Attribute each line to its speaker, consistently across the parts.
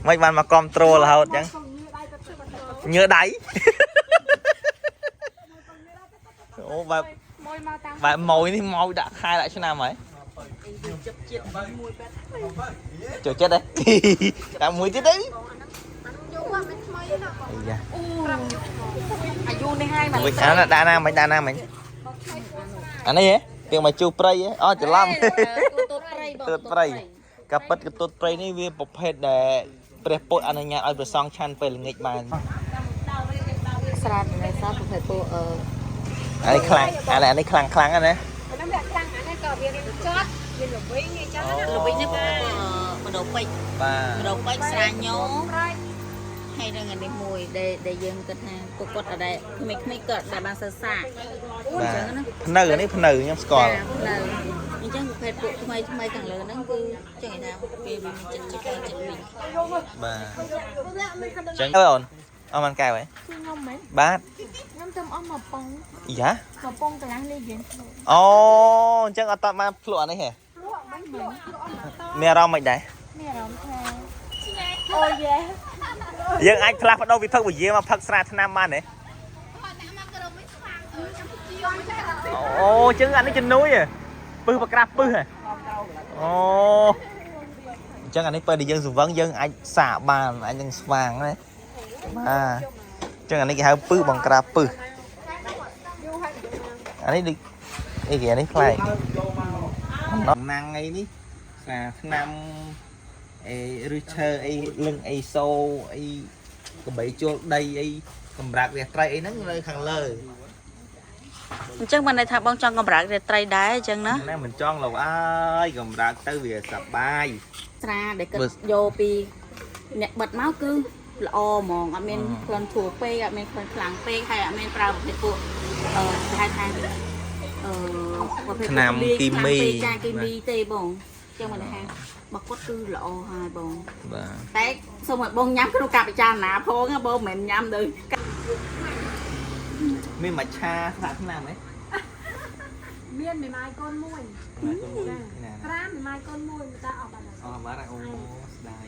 Speaker 1: មិនបានមកគ្រប់ត្រូលរហូតអញ្ចឹងញើដៃអូបែប
Speaker 2: មួយមកតាម
Speaker 1: បែបម៉ួយនេះម៉ួយដាក់ខែដាក់ឆ្នាំហើយចូលចិត្តហ៎ តាមមួយទៀតទៅ
Speaker 2: យូរមិនថ្មីណាបង
Speaker 1: អាយ៉ា
Speaker 3: អាយុនេះហើយមក
Speaker 1: វិញអាណាដាក់ណាមិញដាក់ណាមិញអានេះហ៎ទៀងមកជួព្រៃហ៎អូច្រឡំ
Speaker 3: ទូតព្រៃបង
Speaker 1: ទូតព្រៃ កាពិតកតុតព្រៃនេះវាប្រភេទដែលព្រះពុទ្ធអនុញ្ញាតឲ្យព្រះសង្ឃឆាន់ពេលល្ងាចបាន
Speaker 3: ស្រាតនៃសាប្រភេទពួកអឺ
Speaker 1: អានេះខ្លាំងអានេះអានេះខ្លាំងខ្លាំងណាស់ណា
Speaker 2: អានោះវាខ្លាំងអានេះក៏វារៀងចត់វាល្វីងអីចឹងណា
Speaker 3: ល្វីងនេះប្រភេទពួកបដោពេជ្រ
Speaker 1: បាទ
Speaker 3: បដោពេជ្រស្រាញោ
Speaker 2: ព្រៃ
Speaker 3: ហើយនឹងអានេះមួយដែលដែលយើងគិតថាពួកគាត់អត់ដែលក្មេងៗក៏អត់ដែលបានសិក្សាអញ្ចឹងណា
Speaker 1: ភ្នៅអានេះភ្នៅខ្ញុំស្គាល់
Speaker 3: នៅអញ្ចឹងប្រភេទពួកថ្មីថ្មីខាងលើហ្នឹងគឺចឹងគេថាគេវាមានចិត្តចិត្តចិត្តវិញ
Speaker 1: បាទអញ្ចឹងអើអូនអស់មិនកែវហ៎
Speaker 2: ខ្ញុំមែន
Speaker 1: បាទ
Speaker 2: ខ្ញុំទៅអស់មកប៉ុង
Speaker 1: យ៉ា
Speaker 2: មកប៉ុងកន្លះនេះយើង
Speaker 1: អូអញ្ចឹងអត់តបានភ្លក់អានេះហ៎
Speaker 2: លក់មិនលក់អស់មកត
Speaker 1: មានអារម្មណ៍មិនដែរ
Speaker 2: មានអារម្មណ៍ថាអូយេ
Speaker 1: យើងអាចផ្លាស់ប្ដូរពីផឹកវិយាមកផឹកស្រាថ្នាំបានទេអូអញ្ចឹងអានេះជំនួយហ៎ពឹសបក្រាស់ពឹសហ៎អូអញ្ចឹងអានេះពេលដែលយើងស្វឹងយើងអាចសាកបានអាចនឹងស្វាងណាបាទអញ្ចឹងអានេះគេហៅពឹសបង្ក្រាបពឹសអានេះដូចអីគេអានេះប្លែកណាំងអីនេះស្រាថ្នាំអីឬឈើអីលឹងអីសូអីកបីជលដីអីកម្រាករះត្រីអីហ្នឹងនៅខាងលើ
Speaker 3: អញ្ចឹងបានន័យថាបងចង់កម្រើករាត្រីដែរអញ្ចឹងណា
Speaker 1: ណាមិនចង់លោកអើយកម្រើកទៅវាសបាយ
Speaker 3: ស្រាដែលគិត
Speaker 1: បើ
Speaker 3: យកពីអ្នកបិទមកគឺល្អហ្មងអត់មានក្លិនធួពេកអត់មានក្លិនខ្លាំងពេកហើយអត់មានប្រើប្រភេទពួកអឺគេហៅថាអឺប្រភេទ
Speaker 1: ថ្នាំ
Speaker 3: លាយ
Speaker 1: គីមី
Speaker 3: ខ្លាំងពេកចាគីមីទេបងអញ្ចឹងបានន័យថាបើគាត់គឺល្អហើយបង
Speaker 1: បាទ
Speaker 3: តែសូមឲ្យបងញ៉ាំក្នុងការពិចារណាផងណាបងមិនមែនញ៉ាំដូច
Speaker 1: មានមួយឆាស្រាថ្នាំហ៎
Speaker 2: មានមេម៉ាយកូនមួយ
Speaker 1: ណា
Speaker 2: ត្រាមេម៉ាយកូនមួយតែអស់បាត់ហើយ
Speaker 1: អស់បាត់ហើយអូស្ដាយ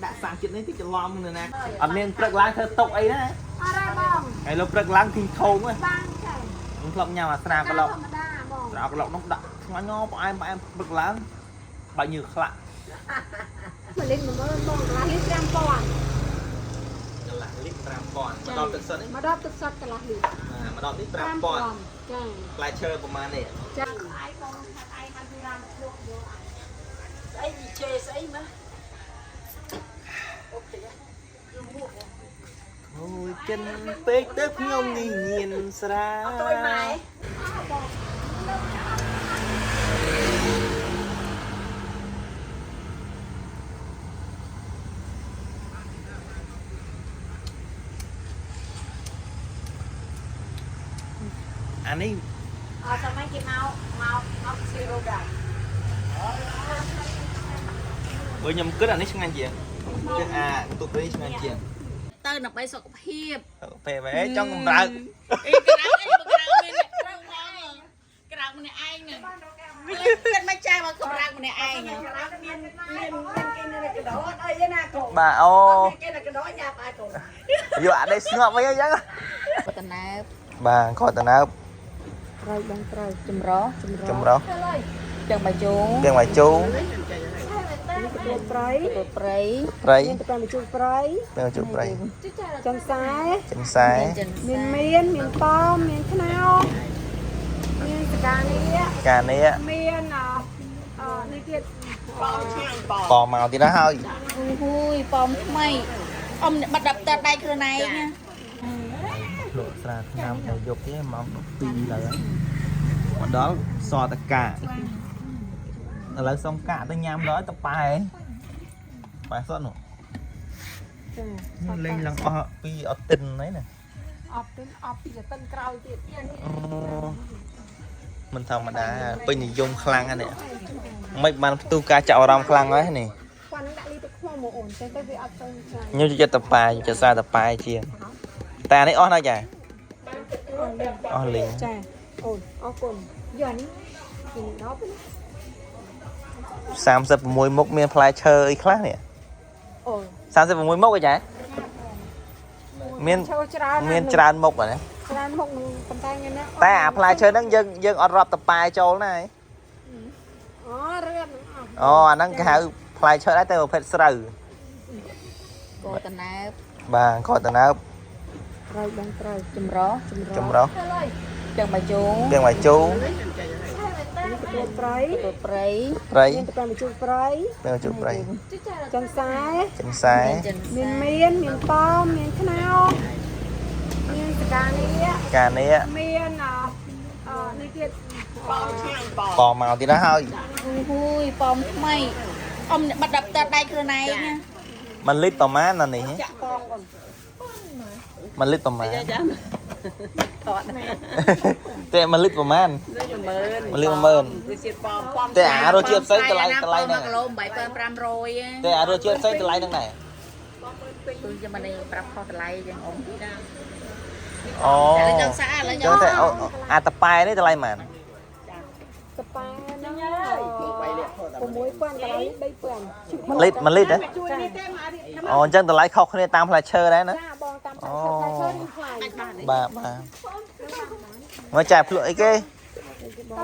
Speaker 1: ដាក់សាំងជាតិនេះតិចច្រឡំនៅណាអត់មានព្រឹកឡើងធ្វើតុកអីណា
Speaker 2: អរ៉ាបង
Speaker 1: ហើយលោកព្រឹកឡើងធីងធោងហ៎
Speaker 2: បាងចា
Speaker 1: ខ្ញុំធ្លាប់ញ៉ាំអាស្រាក្លុក
Speaker 2: ធម្មតាបង
Speaker 1: ស្រាក្លុកនោះដាក់ឆ្ងាញ់ផ្អែមផ្អែមព្រឹកឡើងបាច់ញើសខ្លាក់
Speaker 2: មួយលីត្រ10000បងកន្លះលីត្រ5000
Speaker 1: កន្លះលីត្រ5000ម្ដងទឹកសុទ្ធនេះ
Speaker 2: មកដល់ទឹកសុទ្ធកន្លះលីត្រ
Speaker 1: ម្ដងនេះ5000
Speaker 2: ចា
Speaker 1: ផ្លែឈើប្រហែលនេះ
Speaker 2: ចា
Speaker 1: អូយចិនពេកទៅខ្ញុំនេះញៀនស្រាអត់ម៉ែអានេះ
Speaker 3: អត់សម័យគេមកមកមកស៊ីរ៉ូដែរ
Speaker 1: បើខ្ញុំគិតអានេះឆ្ងាញ់ជាងជាងអាទូព្រៃឆ្ងាញ់ជាង
Speaker 3: ទៅដើម្បីសុខភាព
Speaker 1: ពេលបែចង់កម្រើក
Speaker 3: អីក្រៅអីបើក្រៅមានអ្នកក្រៅមកក្រៅម្នាក់ឯងហ្នឹងគិតមិនចាស់មកកម្រើកម្នាក់ឯង
Speaker 4: មានមានមានគេនៅកដោអីណាកូន
Speaker 1: បាទអូ
Speaker 4: គេនៅកដោញ៉ាំអាយកូន
Speaker 1: យកអានេះស្ងប់វិញអញ្ចឹង
Speaker 3: កណែប
Speaker 1: បាទគាត់តណើប
Speaker 2: ត្រូវបងត្រូវ
Speaker 3: ចម្រោះ
Speaker 1: ចម្រោះ
Speaker 3: ចឹងបាយជូ
Speaker 1: ទាំងបាយជូរ
Speaker 4: ទទួលព្រៃ
Speaker 3: ទៅព្រៃ
Speaker 1: ព្រៃ
Speaker 4: មានតកម្មជូរព្រៃ
Speaker 1: ទាំងជូរព្រៃ
Speaker 4: ចិនខ្សែ
Speaker 1: ចិនខ្សែ
Speaker 3: ចិន
Speaker 4: មានមៀនមានប៉មមានខ្នោមានសកានី
Speaker 1: កានេះ
Speaker 4: មានអអនេះទៀត
Speaker 1: ប៉មកទៀតហើយ
Speaker 3: ហ៊ូយប៉មថ្មីអ៊ំបាត់ដល់តដៃខ្លួនឯងណា
Speaker 1: លក់ស្រាថ្នាំដល់យប់ទេម៉ោង12ឡើយមកដល់សតកាឥឡូវសុំកាក់ទៅញ៉ាំដល់ទៅប៉ែប៉ែសតនោះ
Speaker 4: ចា
Speaker 1: លេងឡើងអស់ពីអត់ទិនហើយណា
Speaker 4: អបទិនអបពីតិនក្រោយទៀត
Speaker 1: អូមិនធម្មតាពេញនិយមខ្លាំងណាស់នេះមិនបានផ្ទុះការចាប់អារម្មណ៍ខ្លាំងហើយនេះ
Speaker 4: គាត់នឹងដាក់លីទឹកខ្មុំមកអូនចឹងទៅវាអត់ទៅឆ្ងាញ់
Speaker 1: ខ្ញុំចូលចិត្តតប៉ែចិត្តស្រាតប៉ែជាងតែអានេះអស់ណាស់ចាអស់លីង
Speaker 4: ចាអូនអរគុណយកនេះពីដល់ទៅ
Speaker 1: 36មុខមានផ្លែឈើអីខ្លះនេះ
Speaker 4: អូន
Speaker 1: 36មុខអីចាមាន
Speaker 4: ឈើច្រើន
Speaker 1: មានច្រើនមុខហ៎ណា
Speaker 4: ច្រើនមុខនឹងប៉ុន្តែថ្ងៃនេះ
Speaker 1: តែអាផ្លែឈើហ្នឹងយើងយើងអត់រាប់តប៉ែចូលណាហ៎
Speaker 4: អូរៀបនឹងអស់
Speaker 1: អូអាហ្នឹងគេហៅផ្លែឈើដែរតែប្រភេទស្រូវ
Speaker 3: កោតណែប
Speaker 1: បាទគាត់តណើប
Speaker 4: ត្រូវបងត្រូវ
Speaker 3: ចម្រោះ
Speaker 1: ចម្រុះ
Speaker 3: ទាំងបាយជូរ
Speaker 1: ទាំងបាយជូរ
Speaker 4: នេះទទួលព្រៃ
Speaker 3: ទទួលព្រៃ
Speaker 1: ព្រៃ
Speaker 4: មានតប៉ែមជូរព្រៃ
Speaker 1: ទាំងបាយជូរព្រៃ
Speaker 4: ចិនសែ
Speaker 1: ចិនសែ
Speaker 3: ចិន
Speaker 4: មានមៀនមានប៉មមានខ្នោមានសកានេះ
Speaker 1: កានេះ
Speaker 4: មានអអនេះទៀត
Speaker 1: ប៉មកទៀតហើយ
Speaker 3: ហ៊ូយប៉មថ្មីអ៊ំបាត់ដាប់តដៃខ្លួនឯងណា
Speaker 1: មួយលីត្រប្រមាណណានេះ
Speaker 3: ចាក់ប៉មកូន
Speaker 1: មួយលីត្រប្រមាណ
Speaker 3: ចាថត
Speaker 1: តែមួយលីត្រប្រមាណ
Speaker 5: 10000
Speaker 1: មួយលីត្រ10000
Speaker 5: រសជាតិប៉មប៉ម
Speaker 1: តែអារសជាតិផ្សេងតម្លៃតម្លៃហ្នឹង
Speaker 3: 1គីឡូ8500
Speaker 1: តែអារសជាតិផ្សេងតម្លៃហ្នឹងដែរ
Speaker 3: គឺចាំមិនប្រាប់ខុសតម្លៃចឹងអ៊ំ
Speaker 1: អូ
Speaker 3: តែចង់សាកឥឡូវ
Speaker 1: ចឹងតែអូអាតប៉ែនេះតម្លៃប៉ុន្មាន
Speaker 4: តប៉ែហ្នឹង6000តម្លៃ3000
Speaker 1: មួយលីត្រមួយលីត្រហ៎
Speaker 4: ជួយនេះទេមករៀប
Speaker 1: អូអញ្ចឹងតម្លៃខុសគ្នាតាមផ្លែឈើដែរណា
Speaker 4: ចាបងតាមផ្លែឈើនេះថ្លៃ
Speaker 1: បាទបាទមកចាយភ្លក់អីគេ
Speaker 4: តត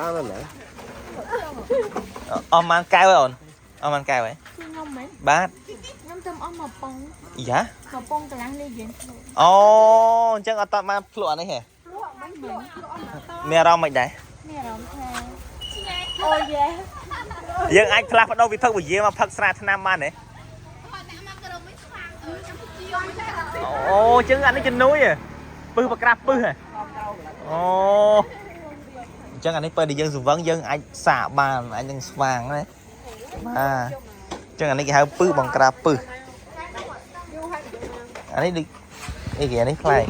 Speaker 6: តាមណា
Speaker 1: អស់ម៉ានកែវហ៎អូនអស់ម៉ានកែវហ៎
Speaker 2: ខ្ញុំមែន
Speaker 1: បាទ
Speaker 2: ខ្ញុំទៅអស់មកប៉ុង
Speaker 1: យ៉ា
Speaker 2: មកប៉ុងកន្លះនេះយើង
Speaker 1: អូអញ្ចឹងអត់តបានភ្លក់អានេះហ៎មានអារម្មណ៍មិនដែរ
Speaker 2: មានអារម្មណ៍ថាអូយេ
Speaker 1: យើងអាចផ្លាស់ប្ដូរពីផឹកវិយាមកផឹកស្រាថ្នាំបានទេអូអញ្ចឹងអានេះជំនួយហ៎ពឹសបក្រាស់ពឹសហ៎អូអញ្ចឹងអានេះពេលដែលយើងស្វឹងយើងអាចសាកបានអាចនឹងស្វាងណាបាទអញ្ចឹងអានេះគេហៅពឹសបង្ក្រាបពឹសអានេះដូចអីគេអានេះប្លែក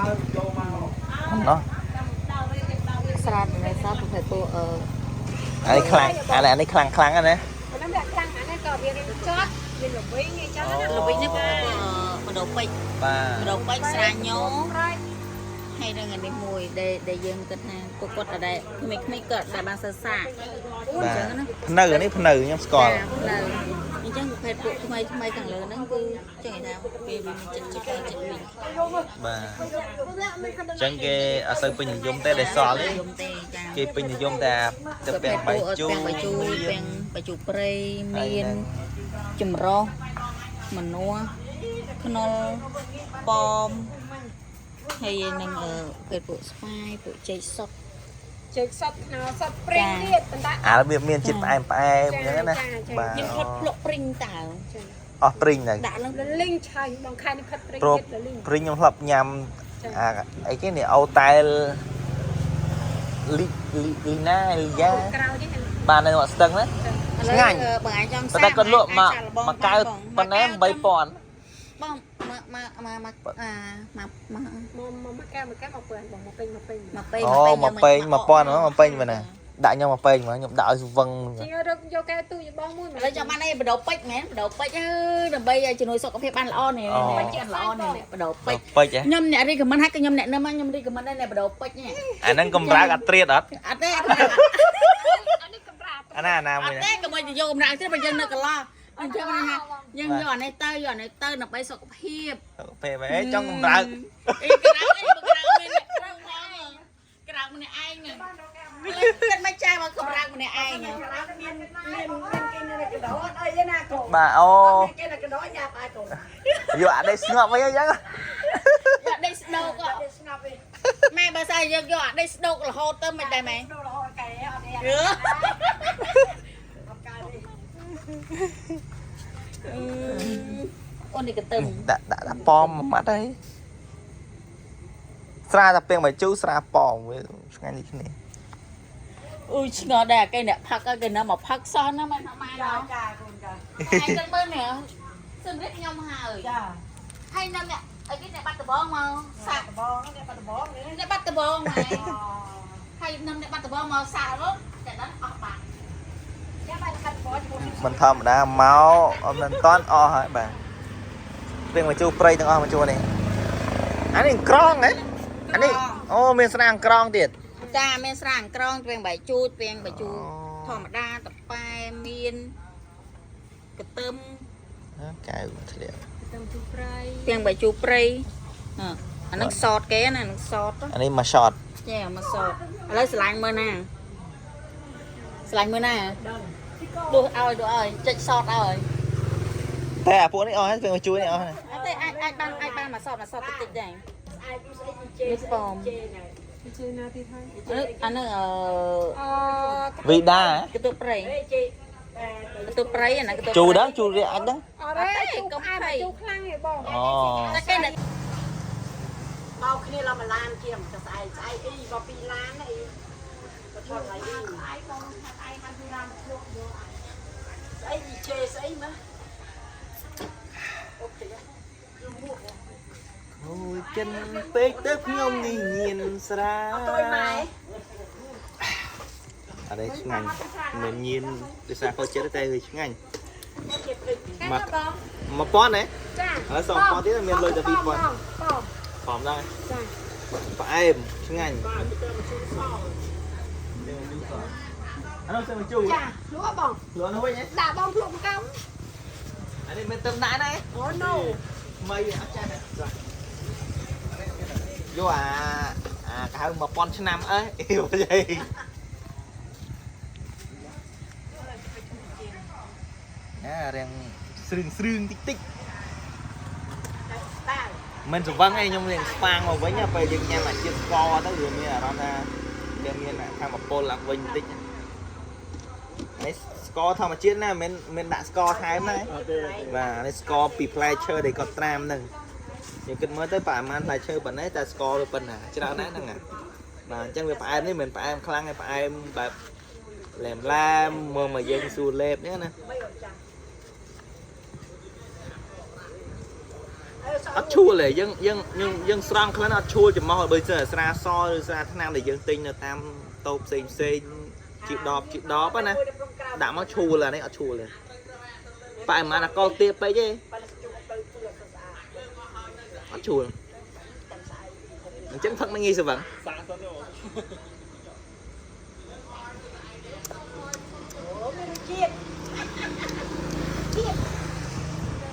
Speaker 1: ណោះ
Speaker 3: ស្រាតរសាប្រភេទពួកអឺ
Speaker 1: អានេះខ្លាំងអានេះអានេះខ្លាំងខ្លាំងណាស់ណា
Speaker 4: អានេះវាខ្លាំងអានេះក៏វារៀងចត់វាល្វីងអីចឹងណា
Speaker 3: ល្វីងនេះប្រភេទបដោពេជ្រ
Speaker 1: បាទ
Speaker 3: បដោពេជ្រស្រាញោហើយនឹងអានេះមួយដែលដែលយើងគិតថាពួកគាត់អត់ដែលក្មេងៗគាត់ដែលបានសិក្សា
Speaker 1: បាទភ្នៅអានេះភ្នៅខ្ញុំស្គាល់
Speaker 3: នៅអញ្ចឹងប្រភេទពួកថ្មីថ្មីខាងលើហ្នឹងគឺចឹងគេថាពេលវាមានចិត្តចិត្តចិត្តវិញ
Speaker 1: បាទអញ្ចឹងគេអត់សូវពេញនិយមទេដែលសល់ទេ
Speaker 3: និយមទេចា
Speaker 1: គេពេញនិយមតែទៅពាំងបាយជូរ
Speaker 3: ពាំងបាយជូរពាំងបាយជូរព្រៃមានចម្រោះម្នាស់ខ្នុរប៉មហើយនឹងប្រភេទពួកស្វាយពួកចេកសុក
Speaker 4: ជើកសត្វខ្នោសត្វព្រីងទៀតប៉ុន្តែ
Speaker 1: អារបៀបមានជាតិផ្អែមផ្អែមអញ្ចឹងណាបាទ
Speaker 3: ខ្ញុំថត់ភ្លក់ព្រីងតើ
Speaker 1: អស់ព្រីងហ្នឹង
Speaker 3: ដាក់ឡើង
Speaker 4: លលីងឆៃបងខែនេះផិតព្រីង
Speaker 1: ព្រោះ
Speaker 4: ទៀតលលីង
Speaker 1: ព្រីងខ្ញុំធ្លាប់ញ៉ាំអាអីគេនេះអូតែលលីលីលីណាលីយ៉ា
Speaker 4: ក្រោយនេះ
Speaker 1: បាទនៅមាត់ស្ទឹងណា
Speaker 3: ឥឡូវ
Speaker 1: ឆ្ងាញ់
Speaker 3: បើឯងចង់
Speaker 1: ប៉ុន្តែគាត់លក់មកមកកៅប៉ុណ្ណេះ8000
Speaker 3: បងមកមកមកមកអាមកមក
Speaker 4: មកមកកែមកកែមកពឿនបងមកពេញមកពេញ
Speaker 3: មកពេញ
Speaker 1: អូមកពេញ1000ហ្មងមកពេញប៉ុណ្ណាដាក់ខ្ញុំមកពេញហ្មងខ្ញុំដាក់ឲ្យស្វឹង
Speaker 4: ជាងរកយកកែទូយកបងមួយ
Speaker 3: ឥឡូវចង់បានអីបដោពេជ្រមែនបដោពេជ្រអើយដើម្បីឲ្យជំនួយសុខភាពបានល្អនេះពេជ្រល្អនេះបដោពេជ្រ
Speaker 1: ពេជ្រហ៎
Speaker 3: ខ្ញុំអ្នករីកមិនហើយក៏ខ្ញុំអ្នកនឹមខ្ញុំរីកមិនដែរអ្នកបដោពេជ្រនេះ
Speaker 1: អាហ្នឹងកម្រើកអត់ត្រៀតអត់
Speaker 3: អត់ទេអត់
Speaker 1: អាណាអាណាមួយណា
Speaker 3: ទេកុំឲ្យយកកម្រើកទេបើយើងនៅកន្លោះអញ្ចឹងថាយើងយកអានេះទៅយកអានេះទៅដើម្បីសុខភាព
Speaker 1: ពេលអីចង់កម្រើក
Speaker 3: អីក្រៅអីបើក្រៅមានអ្នកក្រៅផងក្រៅម្នាក់ឯងគិតមិនចាស់មកកម្រើកម្នាក់ឯង
Speaker 5: មានមានមានគេនៅកដោអត់អីទេណាកូន
Speaker 1: បាទអូ
Speaker 5: គេនៅកដោញ៉ាំអាយកូន
Speaker 1: យកអាដេកស្ងប់វិញអញ្ចឹង
Speaker 3: យកដេកស្ដោក
Speaker 5: ស្ងប់វិញ
Speaker 3: ម៉ែបើស្អីយើងយកអាដេកស្ដោករហូតទៅមិនដែរម៉ែ
Speaker 5: រហូតកែអត់ទេ
Speaker 3: យើ
Speaker 5: អត់កើតទេ
Speaker 3: អូននេះកទឹម
Speaker 1: ដាក់ដាក់ដាក់ប៉មមួយម៉ាត់ហើយស្រាតែពាំងបាយជូរស្រាប៉មវាឆ្ងាញ់ដូចគ្នា
Speaker 3: អ៊ុយឆ្ងល់ដែរគេអ្នកផឹកគេនៅមកផឹកសោះណាមិនម៉ែដល់
Speaker 5: ចាកូនចា
Speaker 3: ហើយគិតមើលនេះសម្រាប់ខ្ញុំហើយ
Speaker 5: ចា
Speaker 3: ហើយនៅអ្នកអីគេអ្នកបាត់ដបងមកសាក់
Speaker 5: ដបងអ្នកបាត់ដបងនេះ
Speaker 3: អ្នកបាត់ដបងម៉ែហើយនៅអ្នកបាត់ដបងមកសាក់រត់តែដល់អស់បាត់
Speaker 5: ចាំបានខាត់បងជាមួយ
Speaker 1: មិនធម្មតាមកអត់មិនតាន់អស់ហើយបាទពាំងបាយជូរព្រៃទាំងអស់មកជួរនេះអានេះក្រងហ៎អានេះអូមានស្រាអង្ក្រងទៀត
Speaker 3: ចាមានស្រាអង្ក្រងទ្វាងបាយជូរទ្វាងបាយជូរធម្មតាតប៉ែមានកទឹម
Speaker 1: កែវធ្លាក់
Speaker 3: ទាំងបាយជូរព្រៃអ่ะអាហ្នឹងសតគេណាអាហ្នឹងសត
Speaker 1: អានេះមួយ shot
Speaker 3: ចាមកសតឥឡូវស្រឡាញ់មើលណាស្រឡាញ់មើលណាដួសឲ្យដួសឲ្យចុចសតឲ្យ
Speaker 1: តែអាពួកនេះអស់ហើយពេលមកជួយនេះអស់ហើយ
Speaker 3: អត់ទេអាចអាចបានអាចបានមកសតមកសតតិចតិចដែរនេះប៉ម
Speaker 4: ជឿណាទៀតហើយ
Speaker 3: អាហ្នឹងអឺ
Speaker 4: អឺ
Speaker 1: វីដា
Speaker 3: កន្ទុព្រៃកន្ទុព្រៃអាហ្នឹងកន្ទុ
Speaker 1: ជូរដឹងជូរវាអាចដឹង
Speaker 4: អត់ទេជូរផ្អែមជូរខ្លាំងឯងបង
Speaker 1: អូ
Speaker 3: តែគេអ្នក
Speaker 5: បោកគ្នាឡើងមួយឡានជាងតែស្អែកស្អែកអីបើពីរឡានអីបើថតហើយអីស្អែកបងស្អែកបានពីរឡានលក់យកស្អីជេស្អីមកអូខេ
Speaker 1: អូយចិនពេកទៅខ្ញុំនេះញៀនស្រា
Speaker 5: អត់ទៅម៉ែ
Speaker 1: អត់ទេឆ្ងាញ់មិនញៀនដោយសារខុសចិត្តទេតែវាឆ្ងាញ់មក1000ហ៎
Speaker 4: ចា
Speaker 1: ឥឡូវសង1000ទៀតមានលុយតែ2000
Speaker 4: បង
Speaker 1: ព្រមដែរ
Speaker 4: ចា
Speaker 1: ផ្អែមឆ្ងាញ់អានោះទៅជូរ
Speaker 4: ចាលក់បង
Speaker 1: លក់នោះវិញហ៎
Speaker 4: ដាក់បងភ្លុកមកកំ
Speaker 1: អានេះមិនទៅដាក់ដែរ
Speaker 5: អូ no
Speaker 1: មីអត់ចាស់យកអាអាគេហៅ1000ឆ្នាំអីអីណារាងស្រឿងស្រឿងតិចតិចមិនស្វឹងឯងខ្ញុំរៀងស្វាងមកវិញពេលយើងញ៉ាំអាជាតិស្ករទៅវាមានអារម្មណ៍ថាវាមានធម្មពលឡើងវិញបន្តិចនេះស្ករធម្មជាតិណាមិនមិនដាក់ស្ករថែមណាបាទនេះស្ករពីផ្លែឈើដែលគាត់ត្រាំហ្នឹងយើងគិតមើលទៅប្រហែលផ្លែឈើប៉ុណ្ណេះតែស្ករវាប៉ុណ្ណាច្រើនណាស់ហ្នឹងបាទអញ្ចឹងវាផ្អែមនេះមិនផ្អែមខ្លាំងទេផ្អែមបែបឡែមឡែមមើលមកយើងស៊ូលេបហ្នឹងណាអត់ឈួលទេយើងយើងយើងយើងស្រង់ខ្លួនអត់ឈួលចំោះឲ្យបើសិនស្រាសឬស្រាថ្នាំដែលយើងទិញនៅតាមតូបផ្សេងផ្សេងជាដបជាដបណាដាក់មកឈួលអានេះអត់ឈួលទេប៉ែប្រហែលអាកុលទាពេកទេអត់ឈួលអញ្ចឹងផឹកមិនងាយស្វឹង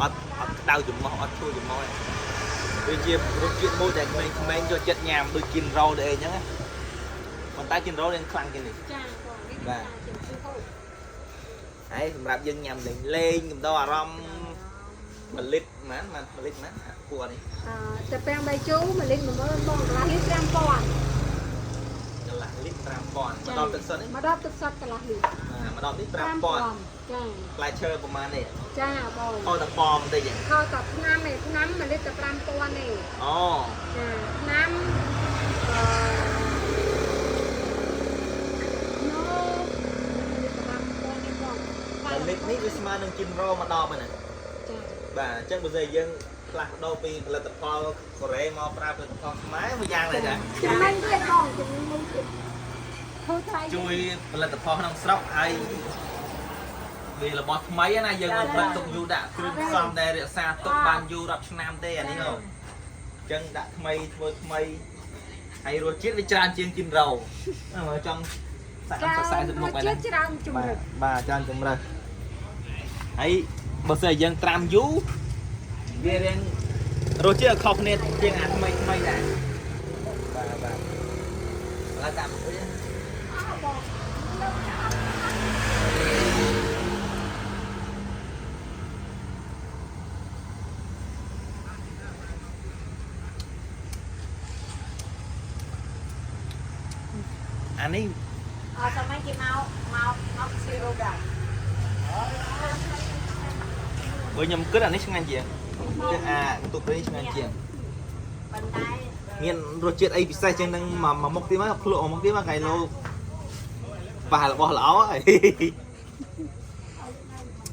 Speaker 1: អត់អត់ក្តៅចំោះអត់ឈួលចំោះទេវាជារសជាតិមួយដែលក្មេងៗចូលចិត្តញ៉ាំដូចគីនរ៉ូដូចអីចឹងណាប៉ុន្តែគីនរ៉ូនឹងខ្លាំងជាងនេះ
Speaker 4: ចាបងនេះ
Speaker 1: បាទ
Speaker 4: ជាជូរហូប
Speaker 1: ហើយសម្រាប់យើងញ៉ាំលេងលេងកំដរអារម្មណ៍មួយលីត្រហ្មងមួយលីត្រហ្មងអាពួកនេះ
Speaker 4: អឺតែពាំងបាយជូរមួយលីត្រ10000បងកន្លះលីត្រ5000
Speaker 1: កន្លះលីត្រ5000ម្ដងទឹកសុទ្ធនេះ
Speaker 4: មកដល់ទឹកសុទ្ធកន្លះលីត្រ
Speaker 1: បាទម្ដងនេះ5000
Speaker 4: ចា
Speaker 1: ផ្លែឈើប្រហែលនេះ
Speaker 4: ចាបង
Speaker 1: ខតប៉មបន្តិច
Speaker 4: ខតឆ្នាំឯឆ្នាំមួយលីត្រតែ5000ទេ
Speaker 1: អូ
Speaker 4: ចាឆ្នាំអឺណូលីត្រ5000ទេបង
Speaker 1: មួយលីត្រនេះវាស្មើនឹងជីនរ៉ូម្ដងហ្នឹងណា
Speaker 4: ចា
Speaker 1: បាទអញ្ចឹងបើសិនយើងផ្លាស់ប្ដូរពីផលិតផលកូរ៉េមកប្រើផលិតផលខ្មែរមួយយ៉ាងដែរចា
Speaker 4: ចំណេញទៀតបងចំណេញទៀតធូរថ្លៃ
Speaker 1: ជួយផលិតផលក្នុងស្រុកហើយវារបស់ថ្មីណាយើងមិនផលិតទុកយូរដាក់គ្រឿងផ្សំដែលរក្សាទុកបានយូររាប់ឆ្នាំទេអានេះហ៎អញ្ចឹងដាក់ថ្មីធ្វើថ្មីហើយរសជាតិវាច្រើនជាងជីនរ៉ូមើលចង់30 40មុខហើយណា
Speaker 4: ជាតិច្រើនជំ
Speaker 1: បាទ
Speaker 4: រិត
Speaker 1: បាទច្រើនជំរើសហើយបើសិនជាយើងត្រាំយូរវារៀងរសជាតិខុសគ្នាជាងអាថ្មីថ្មីដែរបាទបាទឥឡូវតាមមួយណាអានេះ
Speaker 5: អត់សម័យគេមកមកមកស៊ីរ៉ូដែរ
Speaker 1: បើខ្ញុំគិតអានេះឆ្ងាញ់ជាងជាងអាទូប្រេងឆ្ងាញ់ជាង
Speaker 5: ប៉ុន្តែ
Speaker 1: មានរសជាតិអីពិសេសជាងនឹងមួយមួយមុខទៀតមកភ្លក់មួយមុខទៀតមកកៃឡូប៉ះរបស់ល្អហើយ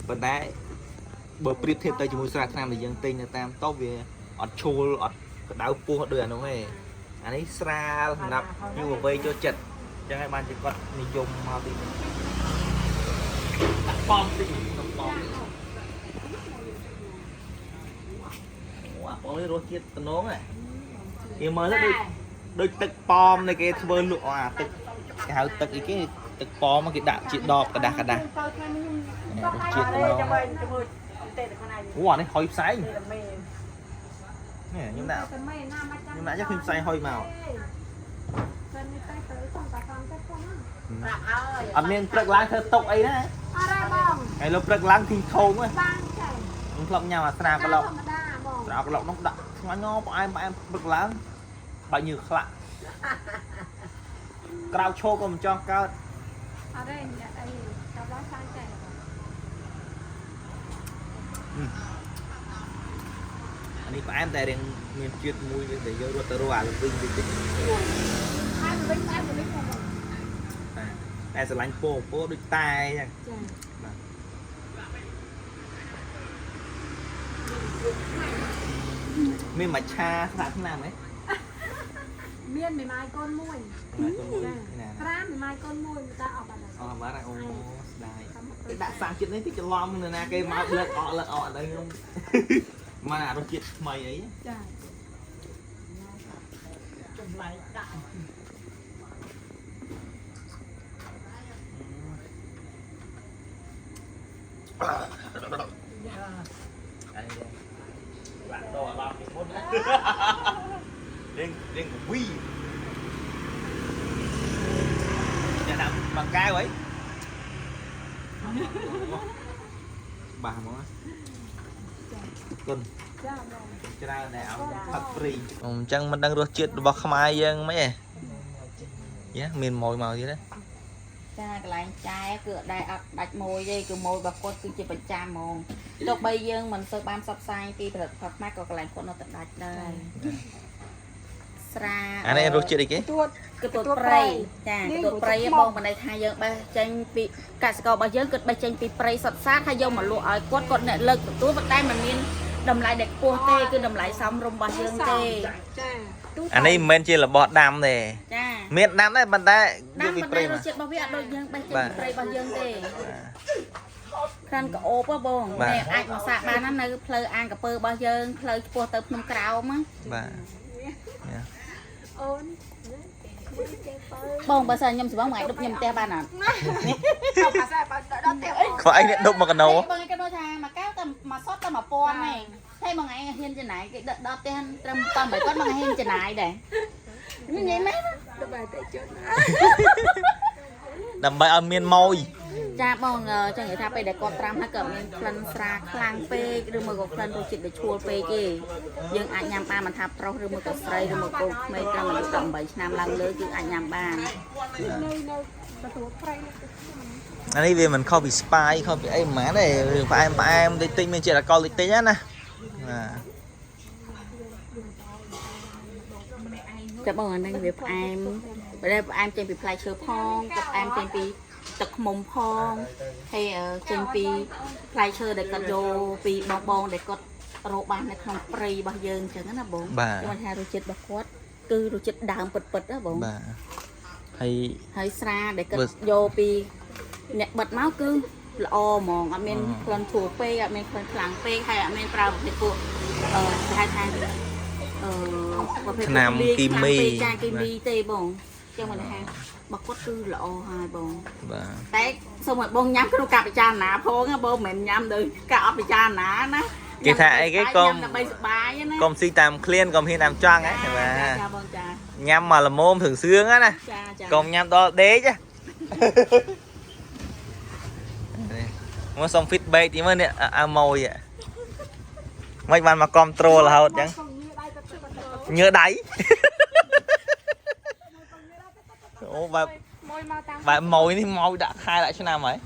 Speaker 1: ប៉ុន្តែបើប្រៀបធៀបទៅជាមួយស្រាថ្នាំដែលយើងទិញនៅតាមតូបវាអត់ឈួលអត់ក្តៅពោះដូចអានោះទេអានេះស្រាលសម្រាប់យុវវ័យចូលចិត្តអញ្ចឹងហើយបានជាគាត់និយមមកទីនេះដាក់ប៉មតិចដាក់ប៉មតិច អូអាបងនេះរសជាតិតំណងហ៎គេមើលទៅដូចដូចទឹកប៉មនៃគេធ្វើលក់អាទឹកគេហៅទឹកអីគេទឹកប៉មគេដាក់ជាដបกระดาษกระดาษ
Speaker 4: ទៅថ្ងៃនេះខ្ញុំ
Speaker 1: រសជាតិតំណង
Speaker 5: ចាំមើលចាំមើល ទេតែខ្លួនឯង
Speaker 1: អូអានេះហុយផ្សែង
Speaker 5: ទេតែមេ
Speaker 1: នេះខ្ញុំដាក់
Speaker 4: តែមិនណាមកចាំ
Speaker 1: ខ្ញុំដាក់យកឃើញផ្សែងហុយមក
Speaker 4: តែនេះតែទៅសំតាសំតែផង
Speaker 5: ប្រាប់ហើយ
Speaker 1: អត់មានព្រឹកឡើងធ្វើតុកអីណា
Speaker 4: អរ៉ាបង
Speaker 1: ហើយលោកព្រឹកឡើងធីងខោងហ៎
Speaker 4: បានចា
Speaker 1: ខ្ញុំធ្លាប់ញ៉ាំអាស្រាក្លុក
Speaker 4: ធម្មតាបង
Speaker 1: ស្រាក្លុកនោះដាក់ឆ្ងាញ់ណផ្អែមផ្អែមព្រឹកឡើងបាច់ញើសខ្លាក់ក្រៅឈោក៏មិនចង់កើត
Speaker 4: អរ៉េអ្នកអីចាប់ឡើងសាងចា
Speaker 1: អានេះផ្អែមតែរៀងមានជាតិមួយដែលយើងរត់ទៅរកអាល្វីងតិចតិច
Speaker 4: ហើយវិញហើយវិញបង
Speaker 1: បាទតែស្រឡាញ់ពោពោដូចតែអញ្ចឹង
Speaker 4: ចា
Speaker 1: មានមួយឆាស្រាក់ឆ្នាំហ៎
Speaker 4: មានមេម៉ាយកូនមួយ
Speaker 1: ណា
Speaker 4: ត្រាមេម៉ាយកូនមួយតែអស់បាត់ហើយ
Speaker 1: អស់បាត់ហើយអូស្ដាយដាក់សាំងជាតិនេះតិចច្រឡំនៅណាគេមកលើកអកលើកអកដល់ខ្ញុំមកអារសជាតិថ្មីអី
Speaker 4: ចា
Speaker 5: ចម្លែកដាក់
Speaker 1: អានេះបាក់ដកអាឡំពីមុនណារៀងរៀងវីអ្នកដាក់មួយកែវអីបាសហ្មងគុណ
Speaker 4: ចាបង
Speaker 1: ច្រើនដែរឲ្យផឹកព្រីអញ្ចឹងមិនដឹងរសជាតិរបស់ខ្មែរយើងមិនហ៎យ៉ាមានម៉ួយមកទៀតណា
Speaker 3: ចាកន្លែងចែគឺអត់ដែរអត់ដាច់ម៉ួយទេគឺម៉ួយរបស់គាត់គឺជាប្រចាំហ្មងទោះបីយើងមិនសូវបានផ្សព្វផ្សាយពីផលិតផលខ្មែរក៏កន្លែងគាត់នៅតែដាច់ដែរស្រា
Speaker 1: អានេះរសជាតិអីគេ
Speaker 4: ទួត
Speaker 3: គឺទួតព្រៃចាគឺទួតព្រៃបងមិនន័យថាយើងបេះចេញពីកសិកររបស់យើងគឺបេះចេញពីព្រៃសុទ្ធសាធហើយយកមកលក់ឲ្យគាត់គាត់អ្នកលើកទទួលប៉ុន្តែมันមានតម្លៃដែលខ្ពស់ទេគឺតម្លៃសមរម្យរបស់យើងទេ
Speaker 4: ចាទូ
Speaker 1: អានេះមិនមែនជារបស់ដាំទេ
Speaker 3: ចា
Speaker 1: មានដាំដែរប៉ុន្តែ
Speaker 3: ដាំ
Speaker 1: យកពីព្រៃ
Speaker 3: ប៉ុន្តែរ
Speaker 1: មក
Speaker 3: សជាតិរបស់វាអត់ដូចយើងបេះចេញ
Speaker 1: បាទ
Speaker 3: ពីព្រៃរបស់យើងទេក្រានក្អូបហ៎បង
Speaker 1: បាទ
Speaker 3: នេះអាចមកសាកបានណានៅផ្លូវអាងកាពើរបស់យើងផ្លូវឆ្ពោះទៅភ្នំក្រោមណា
Speaker 1: បាទ
Speaker 4: អូន
Speaker 3: បងបើសិនខ្ញុំស្វងមួយថ្ងៃដប់ខ្ញុំផ្ទះបានអត់
Speaker 5: ទៅភាសាបើដល់ផ្ទះអី
Speaker 1: ខ្វះអីនេះដប់មកកណោ
Speaker 3: បងឯងក៏nóiថាមួយកែវតែមួយសតតែ1000ឯងហើយមួយថ្ងៃហ៊ានចំណាយគេដឹកដល់ផ្ទះត្រឹម18,000មួយថ្ងៃហ៊ានចំណាយដែរនិយាយមែនណា
Speaker 4: ដល់បែរតែជន់
Speaker 1: ដើម្បីឲ្យមានម៉ួយ
Speaker 3: ចាបងចង់និយាយថាពេលដែលគាត់ត្រាំហើយក៏មានក្លិនស្រាខ្លាំងពេកឬមួយក៏ក្លិនរសជាតិដែលឈួលពេកទេយើងអាចញ៉ាំបានមិនថាប្រុសឬមួយក៏ស្រីឬមួយក៏ក្មេងត្រឹមអាយុ18ឆ្នាំឡើងលើគឺអាចញ៉ាំបាន
Speaker 4: នៅនៅទទួលព្រៃនៅទៅ
Speaker 1: អានេះវាមិនខុសពីស្បាយខុសពីអីហ្មងទេវាផ្អែមផ្អែមតិចតិចមានជាតិអាល់កុលតិចតិចណាណាបាទ
Speaker 3: ចាបងអាហ្នឹងវាផ្អែមដែលផ្អែមចេញពីផ្លែឈើផងក៏ផ្អែមចេញពីទឹកឃ្មុំផងហើយចេញពីផ្លែឈើដែលគាត់យកពីបងបងដែលគាត់រកបាននៅក្នុងព្រៃរបស់យើងអញ្ចឹងណាបងខ្ញុំថារសជាតិរបស់គាត់គឺរសជាតិដើមពិតៗណាបង
Speaker 1: បាទហើយ
Speaker 3: ហើយស្រាដែលគាត់
Speaker 1: បើ
Speaker 3: យកពីអ្នកបិទមកគឺល្អហ្មងអត់មានក្លិនឈួលពេកអត់មានក្លិនខ្លាំងពេកហើយអត់មានប្រើប្រភេទពួកគេហៅថាប្រភេទ
Speaker 1: ថ្នាំ
Speaker 3: លាយ
Speaker 1: គីមី
Speaker 3: ខ្លាំងពេកចាគីមីទេបងចឹងមិនថាបើគាត់គឺល្អហើយបង
Speaker 1: បាទ
Speaker 3: តែសូមឲ្យបងញ៉ាំក្នុងការពិចារណាផងណាបងមិនមែនញ៉ាំដោយការអត់ពិចារណាណា
Speaker 1: គេថាអីគេកុំ
Speaker 3: ញ៉ាំដើម្បីសប្បាយណា
Speaker 1: កុំស៊ីតាមឃ្លានកុំហ៊ានតាមចង់ហ៎បាទ
Speaker 3: ចាបងចា
Speaker 1: ញ៉ាំមកល្មមถึงសឿងណា
Speaker 3: ចាចា
Speaker 1: កុំញ៉ាំដល់ដេកនេះមកសុំ feedback ទីមើលនេះអាម៉ួយមិនបានមកគ្រប់ត្រូលរហូតអញ្ចឹង
Speaker 4: កុំញៀដៃទៅទៅ
Speaker 1: ញើដៃអូបែប
Speaker 4: មួយមកតាម
Speaker 1: បែបម៉ួយនេះម៉ួយដាក់ខែដាក់ឆ្នាំហើយ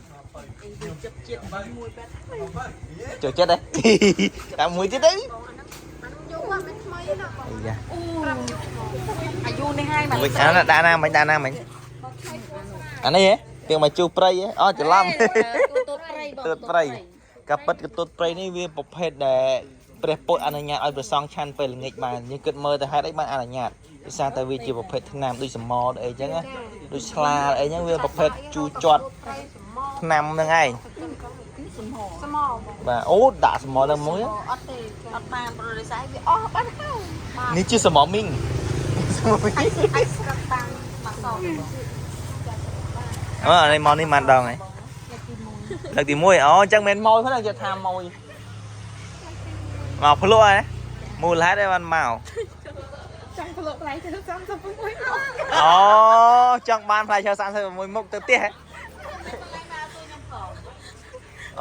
Speaker 1: ចូលចិត្តហ៎ តាមមួយទៀតទៅ
Speaker 4: យូរមិនថ្មីណាបង
Speaker 1: អាយ៉ា
Speaker 3: អាយុនេះហើយមក
Speaker 1: វិញអាណាដាក់ណាមិញដាក់ណាមិញអានេះហ៎ទៀងមកជួព្រៃហ៎អូច្រឡំ
Speaker 3: ទូតព្រៃបង
Speaker 1: ទូតព្រៃ កាពិតកតុតព្រៃនេះវាប្រភេទដែលព្រះពុទ្ធអនុញ្ញាតឲ្យព្រះសង្ឃឆាន់ពេលល្ងាចបានយើងគិតមើលទៅហេតុអីបានអនុញ្ញាតដោយសារតែវាជាប្រភេទថ្នាំដូចសមដូចអីចឹងណាដូចឆ្លាអីចឹងវាប្រភេទជូរជាត់
Speaker 4: ព្រៃសម
Speaker 1: ថ្នាំហ្នឹងឯង
Speaker 3: សំហ
Speaker 4: សមបង
Speaker 1: បាទអូដាក់សមដល់មួយ
Speaker 3: អត់ទេអត់បានព្រោះដោយសារវាអស់បាត់ហើយ
Speaker 1: នេះជាសមមីងសមមីង
Speaker 3: អាចស្រាប់តាំងមកសបង
Speaker 1: អើនេះមកនេះបានដងហើយលើកទី1អូអញ្ចឹងមិនម៉ួយផងគេថាម៉ួយ មកភ្លក់ហ៎មូលហេតុអីបានមក
Speaker 4: ចង់ភ្លក់ផ្លែឈើ36មុខ
Speaker 1: អូចង់បានផ្លែឈើ36មុខទៅផ្ទះហ៎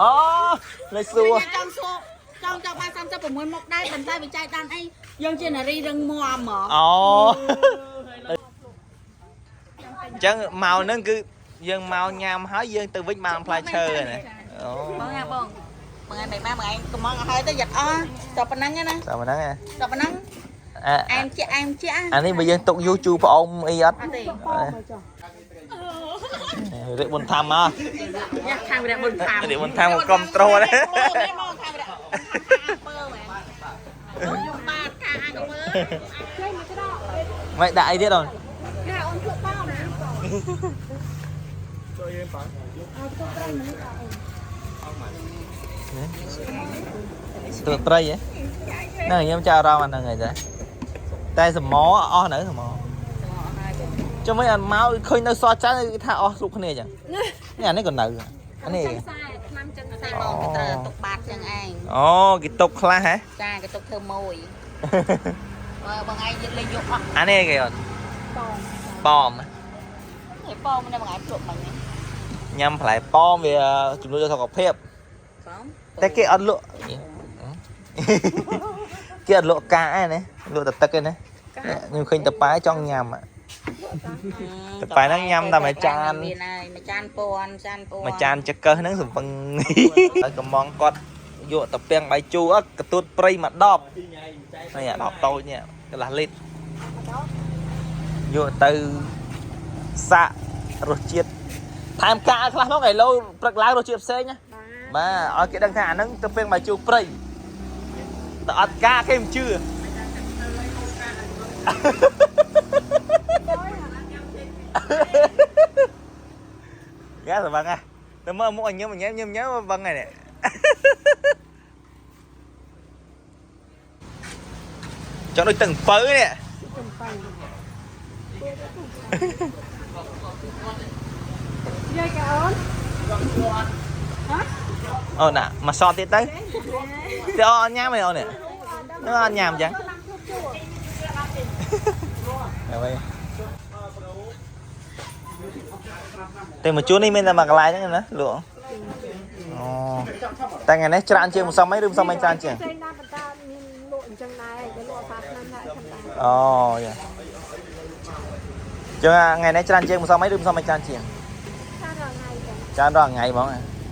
Speaker 1: អូលេសួរ
Speaker 3: ចង់សួរចង់ចង់បាន36មុខដែរប៉ុន្តែវិច័យដានអីយើងជានារីរឹងមាំហ្មង
Speaker 1: អូអញ្ចឹងមកហ្នឹងគឺយើងមកញ៉ាំហើយយើងទៅវិញបានផ្លែឈើណាអូ
Speaker 3: បងណាបងបងឯងមិនបានបងឯងកំងឲ្យហើយទៅយ៉ាត់អស់តែប៉ុណ្ណឹងណា
Speaker 1: តែប៉ុណ្ណឹងហ៎
Speaker 3: តែប៉ុណ្ណឹង
Speaker 1: អា
Speaker 3: អែមជាអែមជា
Speaker 1: អានេះបើយើងទុកយូរជូរផ្អុំអីអត់
Speaker 3: អត់ទេ
Speaker 1: រិប៊ុនថាំមក
Speaker 3: យ៉ាខាងវរៈបុនខាម
Speaker 1: រិប៊ុនថាំក៏គ្រប់ត្រូលដែរ
Speaker 3: មកខាងវរៈពើមែនខ្ញុំបាទខាងអាកាពើ
Speaker 1: មិនដាក់អីទៀតអូន
Speaker 4: ណាអូនភ្លក់បង
Speaker 1: ទឹកត្រីហ៎ហ្នឹងខ្ញុំចាប់អារម្មណ៍អាហ្នឹងហើយតាតែសមអស់នៅសមចុះមិនអត់មកឃើញនៅសល់ច្រើនគេថាអស់គ្រប់គ្នាចឹងនេះអានេះក៏នៅអានេះ
Speaker 2: ខ្សែឆ្នាំចិនខ្សែ
Speaker 3: តែបងគេត្រូវទុកបាតចឹងឯង
Speaker 1: អូគេទុកខ្លះហ៎
Speaker 3: ចាគេទុកធ្វើម៉ួយបងឯងយើងលេងយកអស់
Speaker 1: អានេះគេអត់ប៉ម
Speaker 3: គេប៉មនេះបងឯងភ្លក់មិញ
Speaker 1: ញ៉ាំផ្លែប៉មវាជំនួយដល់សុខភាព
Speaker 3: ប៉ម
Speaker 1: តែគេអត់លក់គេអត់លក់កាឯណាលក់តែទឹកឯណាខ្ញុំឃើញតប៉ែចង់ញ៉ាំតប៉ែហ្នឹងញ៉ាំតែមួយចាន
Speaker 3: មានហើយមួយចានពន់ចានពន់
Speaker 1: មួយចានចកឹះហ្នឹងសំពឹងហើយកំងគាត់យកតាពាំងបាយជូរកទួតព្រៃមកដប់នេះអាដប់តូចនេះកន្លះលីត្រយកទៅសាក់រសជាតិថែមកាខ្លះមកឲ្យលោព្រឹកឡើងរសជាតិផ្សេងណាបាទឲ្យគេដឹងថាអាហ្នឹងតាពាំងបាយជូរព្រៃតែអត់កាគេមិនជឿ យ៉ាសបងទៅមើលមុខឲ្យញឹមញ៉ែមញឹមញ៉ែមបងហ្នឹងនេះចង់ដូចទឹកអំពៅនេះ
Speaker 4: ចំប៉ៃយាយកែអូន
Speaker 1: អូណាមកសតទៀតទៅទៅអត់ញ៉ាំទេអូននេះនឹងអត់ញ៉ាំចឹងអ្វីតែមកជួននេះមានតែមួយកន្លែងហ្នឹងណាលក់អូតែថ្ងៃនេះច្រើនជាងម្សិលមិញឬម្សិលមិញច្រើនជាង
Speaker 4: ផ្សេងដែរប៉ុន្តែមានលក់អញ្ចឹងដែរគេលក់សាឆ្នាំដែរធម្មតា
Speaker 1: អូយ៉ាចឹងថ្ងៃនេះច្រើនជាងម្សិលមិញឬម្សិលមិញច្រើនជាង
Speaker 4: ច្រើនរាល់ថ្ងៃចឹង
Speaker 1: ច្រើនរាល់ថ្ងៃហ្មង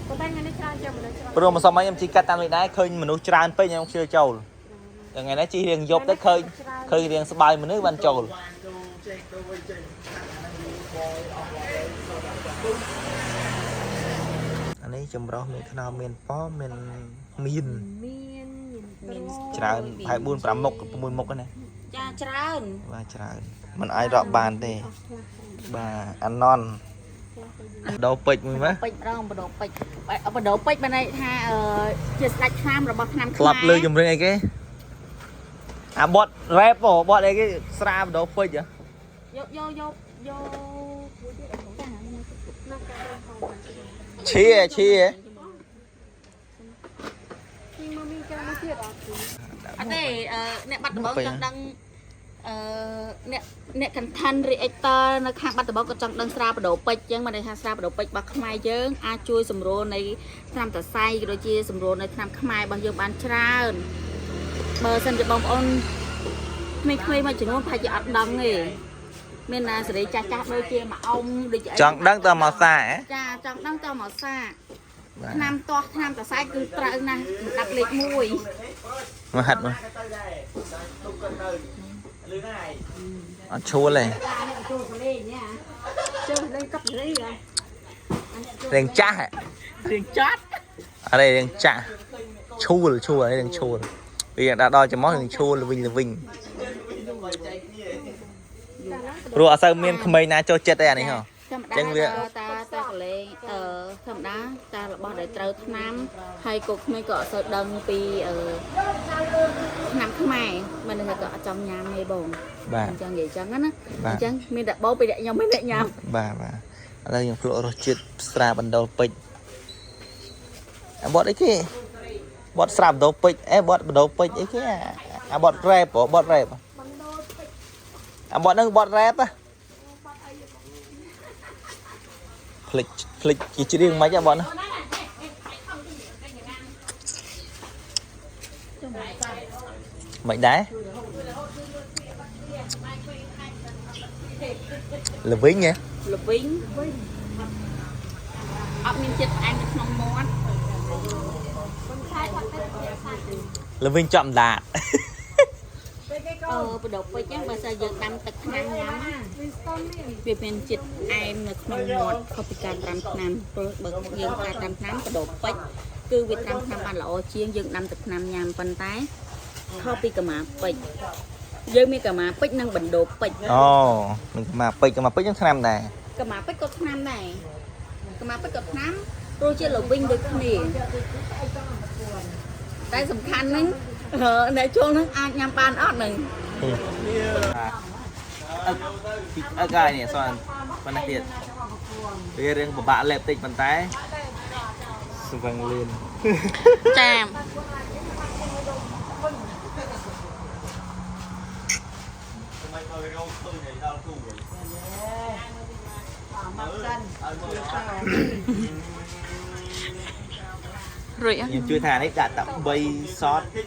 Speaker 4: ប៉ុន្តែថ្ងៃនេះច្រើនជាងមនុស្សច្រើន
Speaker 1: ព្រោះម្សិលមិញខ្ញុំជិះកាត់តាមលេខដែរឃើញមនុស្សច្រើនពេកខ្ញុំខ្ជិលចូលតែថ្ងៃនេះជិះរៀងយប់ទៅឃើញឃើញរៀងស្បើយមនុស្សបានចូលអានេះចម្រោះមានខ្នោមានប៉មានមាន
Speaker 4: មានមាន
Speaker 1: ច្រើនប្រហែល4 5មុខ6មុខហ្នឹងណា
Speaker 3: ចាច្រើន
Speaker 1: បាទច្រើនมันអាចរកបានទេបាទអាណន់ដោពេជ្រមួយមើល
Speaker 3: ពេជ្រម្ដងបដោពេជ្របដោពេជ្របានន័យថាជាស្ដេចឆ្នាំរបស់ឆ្នាំ
Speaker 1: ធ្លាប់លើជំរឿនអីគេអាបត់រ៉េបហ៎បត់អីគេស្រាបដោពេជ្រហ៎
Speaker 3: យកយកយកយក
Speaker 1: ឈីឈីហ៎
Speaker 4: ពីមកមានចាំមកទៀតអត់
Speaker 3: អត់ទេអ្នកបាត់ដំបងចង់ដឹងអឺអ្នកអ្នក content reactor នៅខាងបាត់ដំបងក៏ចង់ដឹងស្រាបដោពេជ្រអញ្ចឹងបានន័យថាស្រាបដោពេជ្ររបស់ខ្មែរយើងអាចជួយសម្រួលនៃថ្នាំតសៃក៏ដូចជាសម្រួលនៃថ្នាំខ្មែររបស់យើងបានច្រើនបើសិនជាបងប្អូនក្មេងៗមួយចំនួនប្រហែលជាអត់ដឹងទេមានណាសេរីចាស់ចាស់ដូចជាមួយអ៊ំដូចជាអី
Speaker 1: ចង់ដឹងតើមកសាហ៎
Speaker 3: ចាចង់ដឹងតមកសា
Speaker 1: បាទ
Speaker 3: ឆ្នាំទាស់ឆ្នាំតសៃគឺត្រូវណាស់លំដាប់លេខ1
Speaker 1: មកហាត់មកអត់ឈួលទេ
Speaker 4: ជើលេងកັບនេះហ៎
Speaker 1: រៀងចាស់ហ៎
Speaker 3: រៀងចាត់
Speaker 1: អរេរៀងចាស់ឈួលឈួលរៀងឈួលវាដាក់ដល់ច្រមុះរៀងឈួលល្វិញល្វិញព្រោះអត់សូវមានក្មេងណាចូលចិត្តទេអានេះហ៎
Speaker 3: ធម្មតា
Speaker 1: ចឹងវា
Speaker 3: តាតាកលេងអឺធម្មតាតារបស់ដែលត្រូវឆ្នាំហើយក៏ក្មេងក៏អត់សូវដឹងពីអឺឆ្នាំខ្មែរមិនដឹងថាក៏អត់ចង់ញ៉ាំទេបង
Speaker 1: បាទ
Speaker 3: អញ្ចឹងនិយាយចឹងណា
Speaker 1: បាទ
Speaker 3: អញ្ចឹងមានតែបងពីអ្នកខ្ញុំមានអ្នកញ៉ាំ
Speaker 1: បាទបាទឥឡូវយើងភ្លក់រសជាតិស្រាបណ្ដុលពេជ្រអាបត់អីគេ បត់ស្រាប់ដោពេជ្រអេបត់បដោពេជ្រអីគេអាអាបត់រ៉េបហ៎បត់រ៉េបអាបត់ហ្នឹងបត់រ៉េបហ៎ភ្លេចភ្លេចជាច្រៀងមិនហ៎បត់ហ្នឹងមិនដែរល្វីងហ៎
Speaker 3: ល្វីងអត់មានជាតិផ្អែមនៅក្នុងមាត់
Speaker 1: ល្វីងចំដាត
Speaker 3: អឺបដូរពេជ្រហ្នឹងបើសិនយើងដាំទឹកថ្នាំញ៉ាំណាវាមានជាតិផ្អែមនៅក្នុងមាត់ខុសពីការត្រាំថ្នាំព្រោះបើយើងការត្រាំថ្នាំបដូរពេជ្រគឺវាត្រាំថ្នាំបានល្អជាងយើងដាំទឹកថ្នាំញ៉ាំប៉ុន្តែខុសពីកម្មាពេជ្រយើងមានកម្មាពេជ្រនិងបណ្ដូរពេជ្រ
Speaker 1: អូនឹងកម្មាពេជ្រកម្មាពេជ្រនឹងថ្នាំដែរ
Speaker 3: កម្មាពេជ្រក៏ថ្នាំដែរកម្មាពេជ្រក៏ថ្នាំព្រោះជាល្វីងដូចគ្នាតែសំខាន់ហ្នឹងអឺអ្នកចូលហ្នឹងអាចញ៉ាំបានអត់ហ្នឹង
Speaker 1: អឹកពីអឹកហើយនេះសនប៉ុណ្ណេះទៀតវារឿងពិបាកលេបតិចប៉ុន្តែស្វឹងលឿន
Speaker 3: ចារួចអត់
Speaker 1: ខ្ញុំជួយថានេះដាក់តែ3សតហេ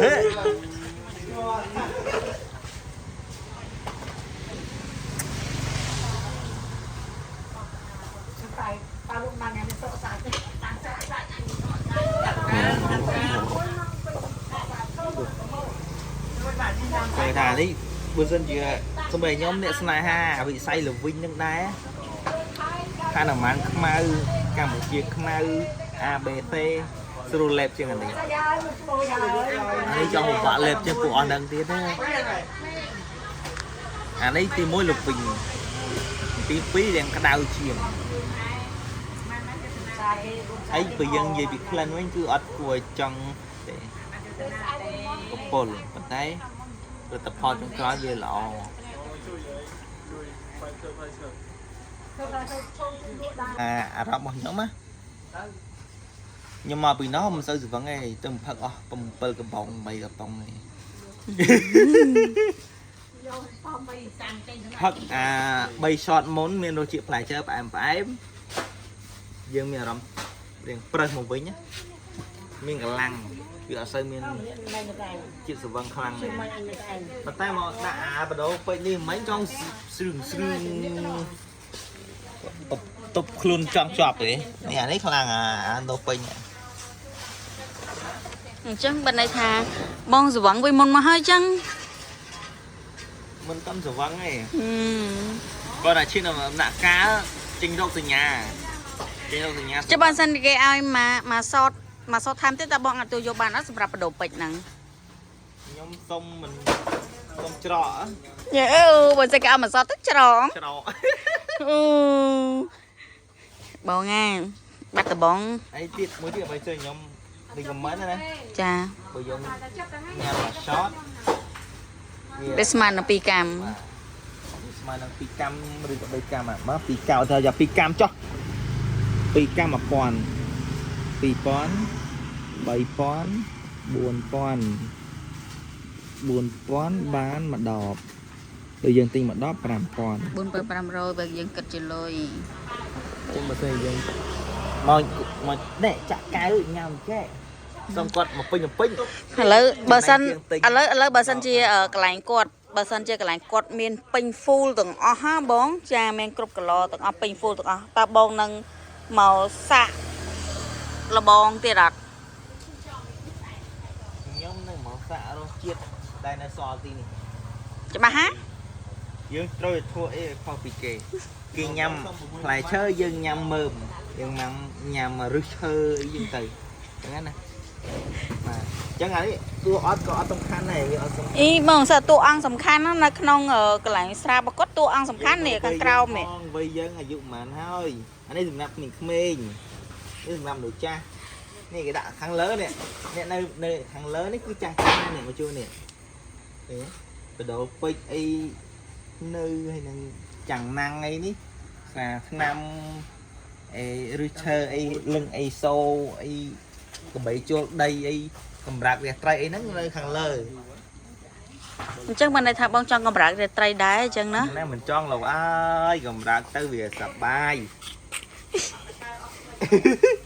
Speaker 1: ហេគេថានេះបើសិនជាសម្រាប់ខ្ញុំអ្នកស្នេហាវិស័យល្វីងនឹងដែរ ហនុមានខ្មៅកម្ពុជាខ្មៅ ABC ស្រួលលេបជាងអានេះអានេះចង់ពិបាកលេបជាងពួកអស់នឹងទៀតណាអានេះទី1លវិញទី2រៀងក្តៅជាងហើយបើយើងនិយាយពីក្លិនវិញគឺអត់គួរឲ្យចង់ទេកពុលប៉ុន្តែលទ្ធផលចុងក្រោយវាល្អអាអារម្មណ៍របស់ខ្ញុំណាខ្ញុំមកពីនោះមិនសូវស្វឹងទេទៅផឹកអស់7កំប៉ុង8កំប៉ុងទេផឹកអា3 shot មុនមានរសជាតិផ្លែឈើផ្អែមផ្អែមយើងមានអារម្មណ៍រៀងប្រឹសមកវិញណាមានកម្លាំងវាអត់សូវមានជាតិស្វឹងខ្លាំងទេប៉ុន្តែមកដាក់អាបដូរពេជ្រនេះមិនចង់ស្រឿងស្រឿង ទប់ទប់ខ្លួនចង់ជាប់ទេនេះអានេះខ្លាំងអាអាដូពេញនេះ
Speaker 3: អញ្ចឹងបើន័យថាបងស្វឹងវិញមុនមកហើយអញ្ចឹង
Speaker 1: មិនតំស្វឹងទេ
Speaker 3: ហឹម
Speaker 1: គាត់តែឈានដល់ដំណាក់កាលចេញរោគសញ្ញាចេញរោគសញ្ញា
Speaker 3: ចុះបើសិនគេឲ្យមកមកសតមកសតថែមទៀតតើបងអាចទទួលយកបានអត់សម្រាប់បដូរពេជ្រហ្នឹង
Speaker 1: ខ្ញុំសុំមិនសុំច្រក
Speaker 3: យេអឺបើសិនគេឲ្យមកសតទៅច្រង
Speaker 1: ច្រក
Speaker 3: អូបងអាបាត់ដបង
Speaker 1: អីទៀតមួយទៀតបើជួយខ្ញុំ recommend ណា
Speaker 3: ចា
Speaker 1: បើយើងញ៉ាំមួយ shot
Speaker 3: វាស្មាននឹង2កាំ
Speaker 1: វាស្មើនឹង2កាំឬក៏3កាំមក2កៅទៅយ៉ា2កាំចុះ2កាំ1000 2000 3000 4000 4000បានមួយដបដូចយើងទិញមួយដប5000
Speaker 3: 4500បើយើងគិតជាលុយ
Speaker 1: ចឹងបើសិនជាយើងមកមកនេះចាក់កៅញ៉ាំចេះសុំគាត់មកពេញមកពេញ
Speaker 3: ឥឡូវបើសិនឥឡូវឥឡូវបើសិនជាកន្លែងគាត់បើសិនជាកន្លែងគាត់មានពេញ full ទាំងអស់ហ่าបង ចាមានគ្រប់កឡទាំងអស់ពេញ full ទាំងអស់តើបងនឹងមកសាក់លបងទៀតអត់
Speaker 1: ខ្ញុំនឹងមកសាករសជាតិដែលនៅសល់ទីនេះ
Speaker 3: ច្បាស់ហា
Speaker 1: យើងត្រូវតែធ្វើអីឲ្យខុសពីគេគេញ៉ាំផ្លែឈើយើងញ៉ាំមើមយើងញ៉ាំញ៉ាំរឹសឈើអីយើងទៅចឹងណាបាទចឹងអានេះតួអត់ក៏អត់សំខាន់ដែរវាអត់សំខាន់
Speaker 3: អីបងសើតួអង្គសំខាន់ណាស់នៅក្នុងកន្លែងស្រាបគាត់តួអង្គសំខាន់នេះខាងក្រោមនេះ
Speaker 1: វ័យយើងអាយុប៉ុន្មានហើយអានេះសម្រាប់ក្មេងៗនេះសម្រាប់មនុស្សចាស់នេះគេដាក់ខាងលើនេះអ្នកនៅនៅខាងលើនេះគឺចាស់ចាស់នេះមកជួយនេះឃើញទេបដូរពេជ្រអីនៅហើយនឹងចាំងណាំងអីនេះស្រាថ្នាំ អីឬឈើអីលឹងអីសូអីកបីជលដីអីកម្រាករាត្រីអីហ្នឹងនៅខាងលើ
Speaker 3: អញ្ចឹងបានន័យថាបងចង់កម្រើករាត្រីដែរអញ្ចឹងណា
Speaker 1: ណាមិនចង់លោកអើយកម្រាកទៅវាសប្បាយ។